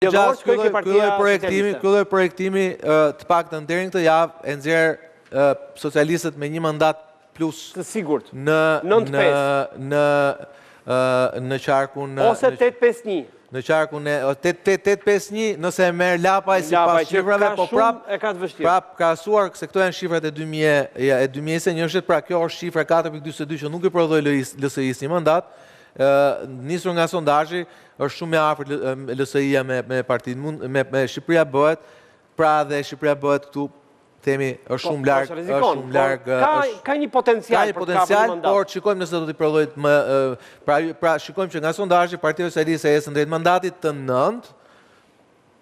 Gjasë, ky lloj projektimi, ky lloj projektimi të paktën deri në këtë javë e nxjerr socialistët me një mandat plus të sigurt në në në në qarkun ose 851 në qarkun e 851 nëse e merr Lapaj sipas shifrave po prap e ka të vështirë. Prap krahasuar se këto janë shifrat e 2000 e 2021-shit, pra kjo është shifra 4.42 që nuk i prodhoi LSI-së një mandat, nisur nga sondazhi, është shumë e afërt LSI-ja me me partinë me me Shqipëria bëhet, pra dhe Shqipëria bëhet këtu themi është po, shumë larg, është shumë larg, ka ka një potencial ka një potencial, por shikojmë nëse do t'i prodhojë më pra pra shikojmë që nga sondazhi Partia Socialiste ecën drejt mandatit të nëntë,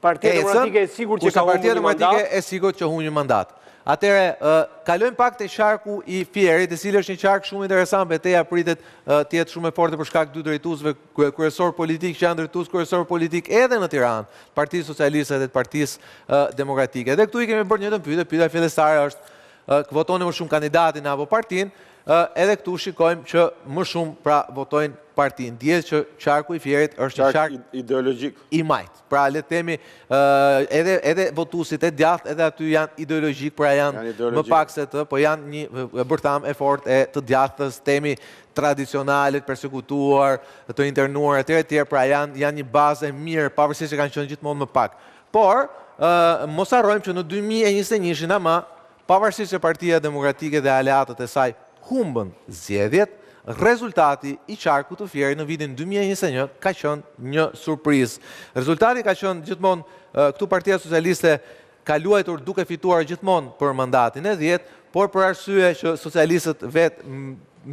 Partia Demokratike e sigurt që ka humbur një mandat. Partia Demokratike e sigurt që humb një mandat. Atëherë, kalojmë pak te qarku i Fierit, i cili është një qark shumë interesant, beteja pritet të jetë shumë e fortë për shkak dy drejtuesve kryesorë politikë që janë drejtues kryesorë politikë edhe në Tiranë, Partisë Socialiste dhe të Partisë Demokratike. Dhe këtu i kemi bërë të njëjtën pyetje, pyetja fillestare është kë votoni më shumë kandidatin apo partinë, edhe këtu shikojmë që më shumë pra votojnë partinë. Dihet që qarku i Fierit është një qark ideologjik i majtë. Pra le të themi edhe edhe votuesit e djathtë edhe aty janë ideologjik, pra janë më pak se të, po janë një bërthamë e fortë e të djathtës, themi tradicionale, të persekutuar, të internuar etj etj, pra janë janë një bazë e mirë, pavarësisht se kanë qenë gjithmonë më pak. Por, mos harrojmë që në 2021-shin ama Pavarësisht se Partia Demokratike dhe aleatët e saj humbën zgjedhjet, rezultati i qarkut të Fierit në vitin 2021 ka qenë një surprizë. Rezultati ka qenë gjithmonë këtu Partia Socialiste ka luajtur duke fituar gjithmonë për mandatin e 10, por për arsye që socialistët vetë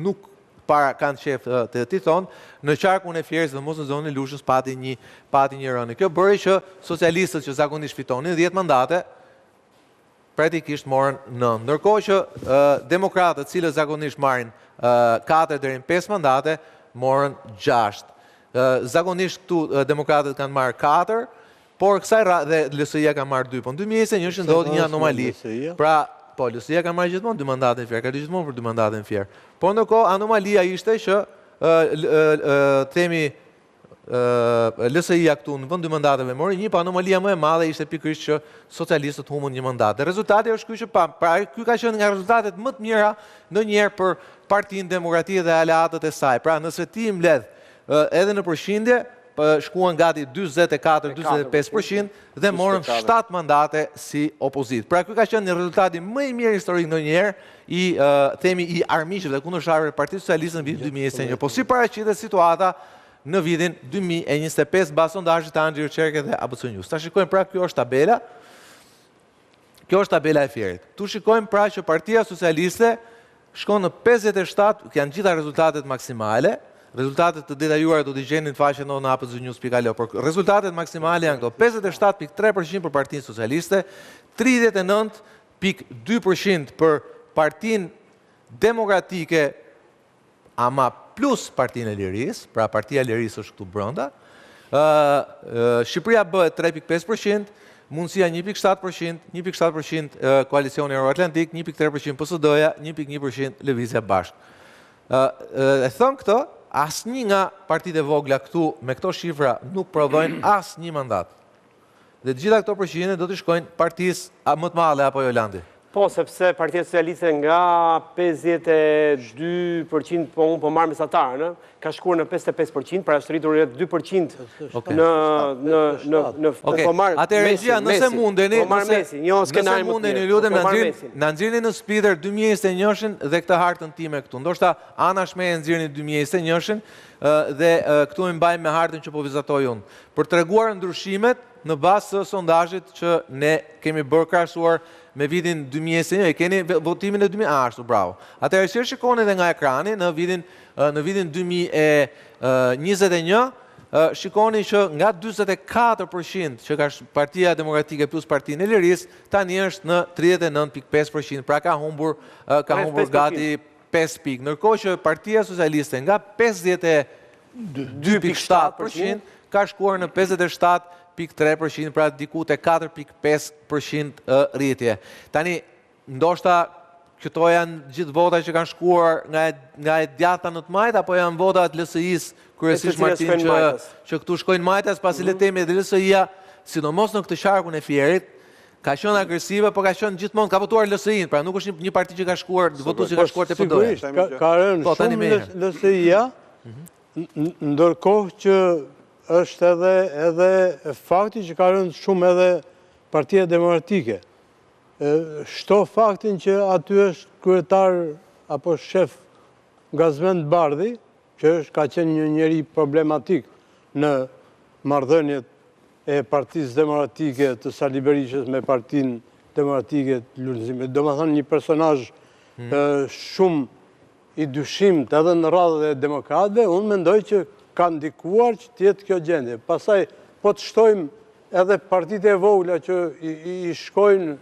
nuk para kanë qejf të t'i thonë, në qarkun e Fierit dhe mos në zonën e Lushnjës pati një pati një rënie. Kjo bëri që socialistët që zakonisht fitonin 10 mandate, praktikisht morën 9. Ndërkohë që demokratët, të cilët zakonisht marrin 4 deri në 5 mandate, morën 6. Zakonisht këtu demokratët kanë marrë 4, por kësaj radhe LSI-ja ka marrë 2. Po në 2021 ndodhi një anomali. Pra, po LSI-ja ka marrë gjithmonë 2 mandate në Fier, ka gjithmonë për 2 mandate në Fier. Por ndërkohë anomalia ishte që themi LSI-ja këtu në vend dy mandateve mori një, po anomalia më e madhe ishte pikërisht që socialistët humbën një mandat. Dhe rezultati është ky që pamë. Pra ky ka qenë nga rezultatet më të mira ndonjëherë për Partinë Demokratike dhe aleatët e saj. Pra nëse ti i mbledh edhe në përqindje, shkuan gati 44-45% dhe morën 7 mandate si opozitë. Pra ky ka qenë një rezultati më i mirë historik ndonjëherë i themi i armiqve dhe kundërshtarëve të Partisë Socialiste në vitin 2021. Po si paraqitet situata në vitin 2025 mbas sondazhit të Anxhi Ricerche dhe ABC News. Ta shikojmë pra kjo është tabela. Kjo është tabela e Fierit. Ktu shikojmë pra që Partia Socialiste shkon në 57, janë gjitha rezultatet maksimale, rezultatet të detajuara do t'i gjeni në faqen tonë në abcnews.al, por rezultatet maksimale janë këto 57.3% për Partinë Socialiste, 39.2% për Partinë Demokratike ama plus Partinë e Lirisë, pra Partia e Lirisë është këtu brenda. Shqipëria bëhet 3.5%, Mundësia 1.7%, 1.7% Koalicioni Euroatlantik, 1.3% PSD-ja, 1.1% Lëvizja Bashkë. E thënë këtë, asnjë nga partitë e vogla këtu me këto shifra nuk prodhojnë asnjë mandat. Dhe të gjitha këto përqindje do t'i shkojnë partisë më të madhe apo jo Landi? Po, sepse Partia Socialiste nga 52%, po unë po marr mesatarën, ë, ka shkuar në 55%, pra është rritur rreth 2% në në në në po po marr Atëherë regjia, nëse mundeni, po marr mesin, jo skenarin më të mundeni, ju lutem po na nxirrni, na nxirrni në speaker 2021-shin dhe këtë hartën time këtu. Ndoshta anash me e nxirrni 2021-shin dhe këtu e mbajmë me hartën që po vizatoj unë. Për treguar ndryshimet në bazë të sondazhit që ne kemi bërë krahasuar me vitin 2021, e keni votimin e 2000, a, ashtu, bravo. Atëherë si e shikoni edhe nga ekrani në vitin në vitin 2021, shikoni që nga 44% që ka Partia Demokratike plus Partinë e Lirisë, tani është në 39.5%, pra ka humbur ka humbur gati 5 pikë, ndërkohë që Partia Socialiste nga 52.7% ka shkuar në 57.3%, pra diku te 4.5% rritje. Tani, ndoshta këto janë gjithë vota që kanë shkuar nga nga e djathta në të majtë apo janë vota të LSI-s kryesisht Martin që që këtu shkojnë majtas, pasi le të themi edhe LSI-ja sidomos në këtë qarkun e Fierit, ka qenë agresive, po ka qenë gjithmonë ka votuar LSI-n, pra nuk është një, një parti që ka shkuar, votues që ka shkuar te PD-ja. Sigurisht, ka, ka rënë po, shumë LSI-ja, mhm. ndërkohë që është edhe edhe fakti që ka rënë shumë edhe Partia Demokratike. Shto faktin që aty është kryetar apo shef Gazmend Bardhi, që është ka qenë një njeri problematik në marrëdhëniet e Partisë Demokratike të Sali Berishës me Partinë Demokratike të Lulzimit. Domethënë një personazh hmm. shumë i dyshimtë edhe në radhët e demokratëve, unë mendoj që ka ndikuar që të jetë kjo gjendje. Pastaj, po të shtojmë edhe partitë e vogla që i shkojnë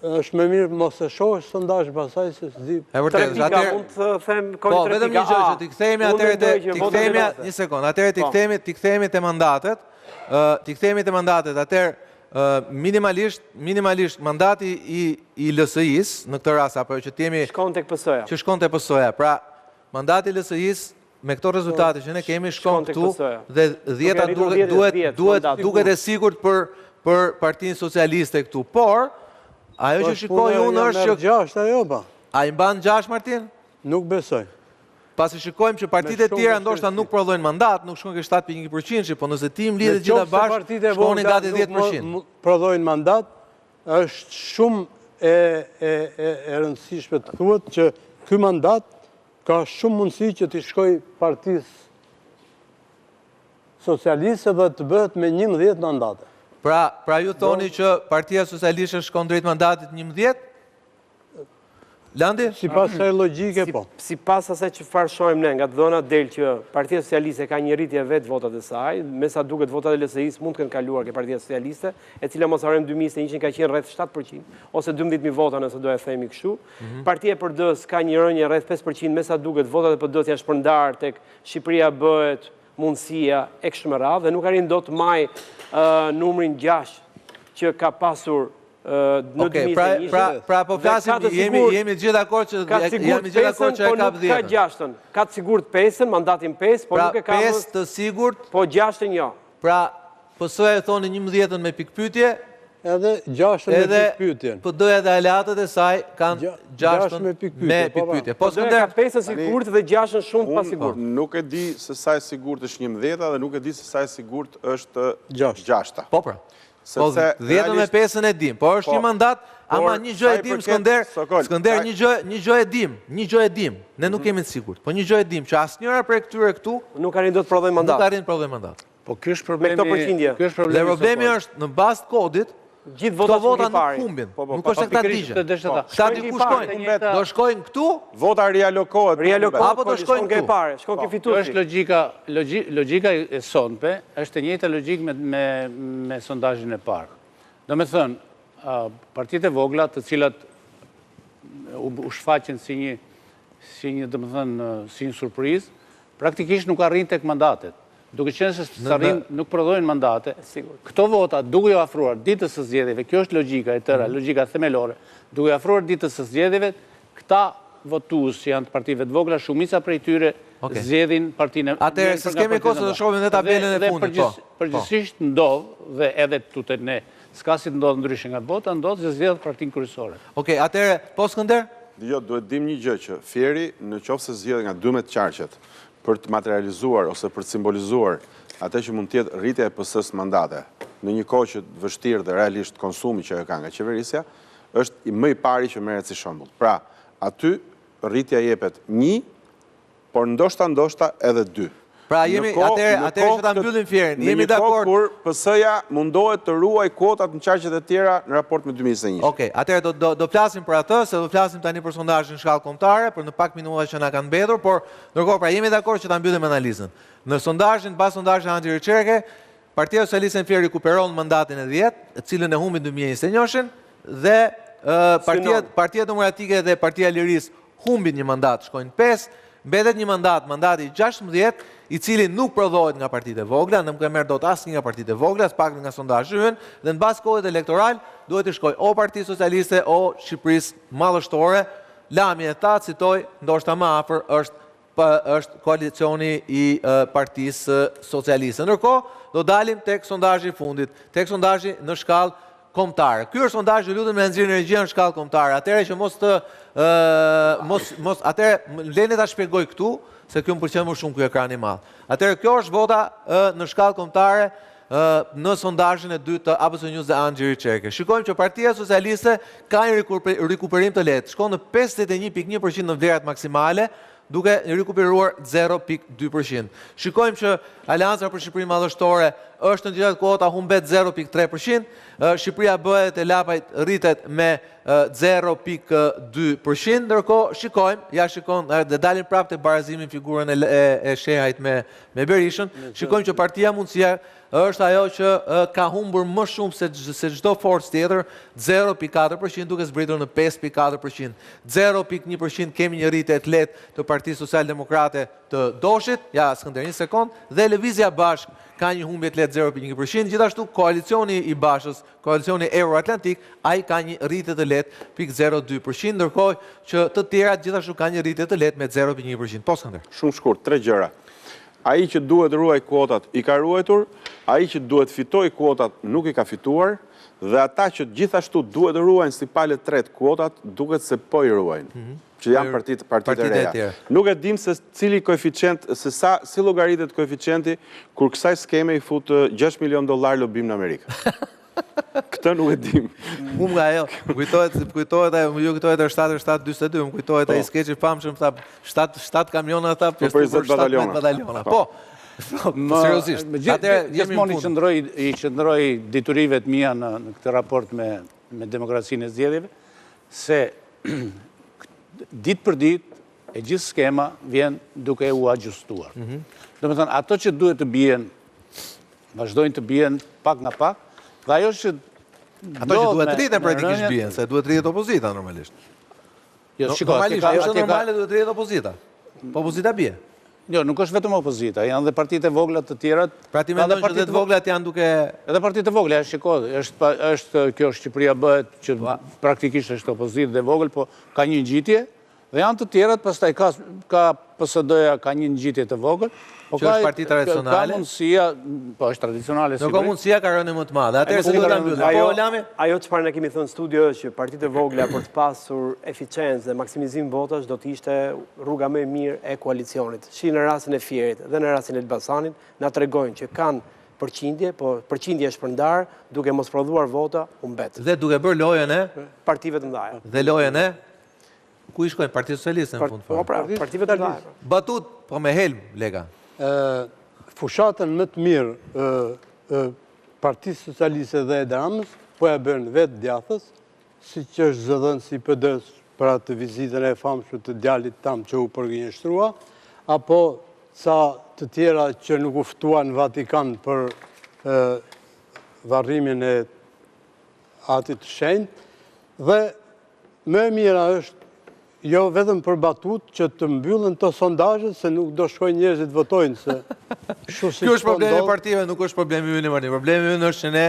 është më mirë mos e shohësh sondazh pastaj se s'di. E vërtetë, atëherë mund të them po, tre pika. vetëm një gjë që t'i kthehemi atëherë te t'i kthehemi një sekond, atëherë t'i po. kthehemi t'i kthehemi te mandatet, ë t'i kthehemi te mandatet, atëherë minimalisht minimalisht mandati i i LSI-s në këtë rast apo që të jemi shkon tek PS-ja. Që shkon te PS-ja. Pra mandati i LSI-s me këto rezultate që ne kemi shkon këtu dhe dhjeta duhet duhet duhet duket e sigurt për për Partinë Socialiste këtu. Por ajo që shikoj unë është që gjashtë ajo pa. A i mban gjashtë Martin? Nuk besoj. Pasi shikojmë që partitë e tjera ndoshta nuk prodhojnë mandat, nuk shkojnë ke 7.1%, po nëse ti mbledh të gjitha bashkë, shkoni gati 10%. Prodhojnë mandat, është shumë e e e e rëndësishme të thuhet që ky mandat Ka shumë mundësi që t'i shkojë Partisë Socialiste dhe të bëhet me 11 mandate. Pra, pra ju thoni që Partia Socialiste shkon drejt mandatit 11? Landi? Sipas asaj logjike, po. Sipas asaj çfarë shohim ne, nga të dhënat del që Partia Socialiste ka një rritje vetë votat e saj, me sa duket votat e LSI-së mund të kenë kaluar ke Partia Socialiste, e cila mos harrojmë 2021 ka qenë rreth 7%, ose 12.000 vota nëse do e themi kështu. Mhm. Partia e PD-së ka një rënie rreth 5%, me sa duket votat e PD-së janë shpërndarë tek Shqipëria bëhet mundësia e kështu me radhë dhe nuk arrin dot të mbajë numrin 6 që ka pasur në 2021. Pra, pra, pra po flasim, jemi, jemi gjithë dakord që ka sigurt jemi dakord që e po ka 10. Ka gjashtën, ka të sigurt pesën, mandatin 5, po pra, nuk e ka 5 të sigurt, po gjashtën jo. Pra, PS-ja e thoni njëmbëdhjetën me pikëpyetje, Edhe gjashtën me pikëpyetjen. Edhe PD-ja dhe aleatët e saj kanë gjashtën me pikëpyetje. Po PD-ja ka pesën sigurt dhe gjashtën shumë të pasigurt. Unë nuk e di se sa e sigurt është njëmbëdhjeta dhe nuk e di se sa e sigurt është gjashta. Po pra. Po dhjetën me pesën e dim, po është një po, mandat, ama një gjë e dim Skënder, Skënder një gjë, një gjë e dim, një gjë e dim. Ne nuk mhm. jemi të sigurt, po një gjë e dim që asnjëra prej këtyre këtu nuk arrin dot të prodhojë mandat. Nuk arrin të prodhojë mandat. Po ky është problemi. Me këto përqindje. Ky është problemi. Dhe problemi është në bazë të kodit, gjithë votat vota nuk humbin. Po, po, nuk është se këta digjen. Po, këta di ku shkojnë. Do shkojnë këtu? Vota rialokohet. Rialokohet. Apo do shkojnë këtu? Shkon shkon ke fituesi. Kjo është logjika, logjika e sotme, është e njëjta logjikë me me me sondazhin e parë. Domethënë, partitë e vogla, të cilat u shfaqen si një si një, domethënë, si një surprizë, praktikisht nuk arrijnë tek mandatet. Duke qenë se s'arrijnë, nuk prodhojnë mandate, këto vota duke iu afruar ditës së zgjedhjeve, kjo është logjika e tëra, mhm. logjika themelore, duke iu afruar ditës së zgjedhjeve, këta votues që janë të partive të vogla, shumica prej tyre zgjedhin partinë e Atëherë, se s'kemi kohë se do shohim dhe tabelën e fundit, po. Përgjithësisht ndodh dhe edhe këtu te ne, s'ka si të ndodhë ndryshe nga bota, ndodh që zgjedh partinë kryesore. Okej, atëherë, po Skënder? Jo, duhet dim një gjë që Fieri, në qoftë se zgjedh nga 12 qarqet, për të materializuar ose për të simbolizuar atë që mund të jetë rritja e PS-së mandate, në një kohë që të vështirë dhe realisht konsumi që ajo ka nga qeverisja, është më i pari që merret si shembull. Pra, aty rritja jepet një, por ndoshta ndoshta edhe dy. Pra jemi atëherë atëherë që ta mbyllim Fierin, jemi dakord. Në një kohë kur PS-ja mundohet të ruajë kuotat në qarqet e tjera në raport me 2021. Okej, atëherë do do do flasim për atë, se do flasim tani për sondazhin në shkallë kombëtare, për në pak minuta që na kanë mbetur, por ndërkohë pra jemi dakord që ta mbyllim analizën. Në sondazhin, pas sondazhit Anti Ricerche, Partia Socialiste në Fier rikuperon mandatin e 10, të cilën e humbi në 2021-shin dhe Partia Partia Demokratike dhe Partia e Lirisë humbin një mandat, shkojnë 5, mbetet një mandat, mandati 16, i cili nuk prodhohet nga partitë e vogla, nuk e merr dot asnjë nga partitë e vogla, së paku nga sondazhi ynë, dhe në bazë kodit elektoral duhet të shkojë o Partisë Socialiste o Shqipërisë Madhështore. Lami e tha, citoj, ndoshta më afër është Është koalicioni i Partisë Socialiste. Ndërkohë, do dalim tek sondazhi i fundit, tek sondazhi në shkallë kombëtare. Ky është sondazhi, ju lutem na nxirrni regjia në shkallë kombëtare. Atëherë që mos të mos mos atëherë më leni ta shpjegoj këtu, se kjo më pëlqen më shumë ky ekran i madh. Atëherë kjo është vota në shkallë kombëtare në sondazhin e dytë të ABC News dhe Anxhi Ricerche. Shikojmë që Partia Socialiste ka një rikuperim të lehtë, shkon në 51.1% në vlerat maksimale, duke rikuperuar 0.2%. Shikojmë që Aleanca për Shqipërinë Madhështore është në të njëjtat kuota, humbet 0.3%, Shqipëria bëhet e Lapajt rritet me 0.2%, ndërkohë shikojmë, ja shikon, dhe dalim prapë te barazimi në figurën e, e, e Shehajt me, me Berishën, shikojmë që partia Mundësia është ajo që ka humbur më shumë se se çdo forcë tjetër, 0.4% duke zbritur në 5.4%. 0.1% kemi një rritje të lehtë të Partisë Socialdemokrate të Doshit, ja Skënder një sekond, dhe Lëvizja Bashkë ka një humbje të lehtë 0.1%, gjithashtu koalicioni i Bashës, koalicioni Euroatlantik, ai ka një rritje të lehtë 0.02%, ndërkohë që të tjerat gjithashtu kanë një rritje të lehtë me 0.1%. Po Skënder. Shumë shkurt, tre gjëra. Ai që duhet ruajë kuotat i ka ruajtur, ai që duhet fitojë kuotat nuk i ka fituar dhe ata që gjithashtu duhet ruajnë si palë e tretë kuotat duket se po i ruajnë, mhm. që janë partitë partitë e reja. Nuk e dimë se cili koeficient, se sa si llogaritet koeficienti kur kësaj skeme i fut 6 milion dollar lobim në Amerikë. Këtë nuk e dim. Mu nga ajo, më kujtohet, më kujtohet ajo, më ju kujtohet e 7 7 42, më kujtohet ai po. skeçi i famshëm tha 7 7 kamiona tha po, për 20 bataliona. bataliona. Po. Po, po seriozisht. Atëherë gjithmonë i qëndroj i qëndroj diturive të mia në në këtë raport me me demokracinë e zgjedhjeve se ditë për ditë e gjithë skema vjen duke u ajustuar. Mm Domethënë, ato që duhet të bien vazhdojnë të bien pak nga pak, dhe ajo që Ato që duhet të rriten praktikisht bien, se duhet të rritet opozita normalisht. Jo, shiko, normalisht, ajo është normale duhet të rritet opozita. Po opozita bie. Jo, nuk është vetëm opozita, janë dhe partitë e vogla të tjerat. Pra ti mendon që dhe të voglat janë duke Edhe partitë e vogla, shiko, është është kjo Shqipëria bëhet që po. praktikisht është opozitë dhe vogël, po ka një ngjitje, Dhe janë të tjerat, pastaj ka ka PSD-ja ka një ngjitje të vogël, po ka është parti tradicionale. Ka mundësia, po është tradicionale sigurisht. Ka mundësia ka rënie më të madhe. Atëherë si do ta mbyllim? Po Lami? Ajo çfarë ne kemi thënë në studio është që partitë e vogla për të pasur eficiencë dhe maksimizim votash do të ishte rruga më e mirë e koalicionit. Si në rastin e Fierit dhe në rastin e Elbasanit na tregojnë që kanë përqindje, po përqindje e shpërndarë, duke mos prodhuar vota, humbet. Dhe duke bërë lojën e partive të mëdha. Dhe lojën e Ku i shkojnë? Partisë Socialiste në fund fare. Po pra, partive të mëdha. Batut, po me helm, Leka. Fushatën më të mirë Partisë Socialiste dhe Edi Ramës, po e bën vetë djathtës, siç është zëdhënësi i PD-së për atë vizitën e famshme të djalit tam që u përgënjeshtrua, apo ca të tjera që nuk u ftuan në Vatikan për varrimin e atit të shenjtë, dhe Më e mira është jo vetëm për batutë që të mbyllen të sondazhet se nuk do shkojnë njerëzit votojnë se kështu si Ky është problemi i partive, nuk është problemi ynë Martin. Problemi ynë është që ne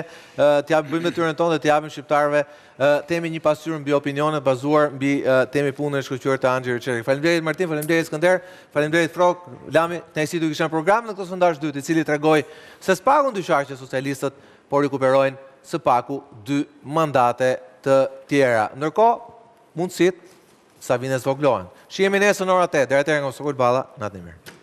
t'ia bëjmë detyrën tonë dhe t'i japim shqiptarëve themi një pasqyrë mbi opinionet bazuar mbi themi punën e shkëlqyer të Anxhi Ricerche. Faleminderit Martin, faleminderit Skënder, faleminderit Frrok, Lami, kënaqësi t'ju kisha në program në këtë sondazh dytë, i cili tregoi se së paku në dy qarqe socialistët po rikuperojnë së paku dy mandate të tjera. Ndërkohë, mundësitë sa vijnë e zvogëlohen. Shihemi nesër në ora 8. Deri atëherë nga Sokol Balla, natën e mirë.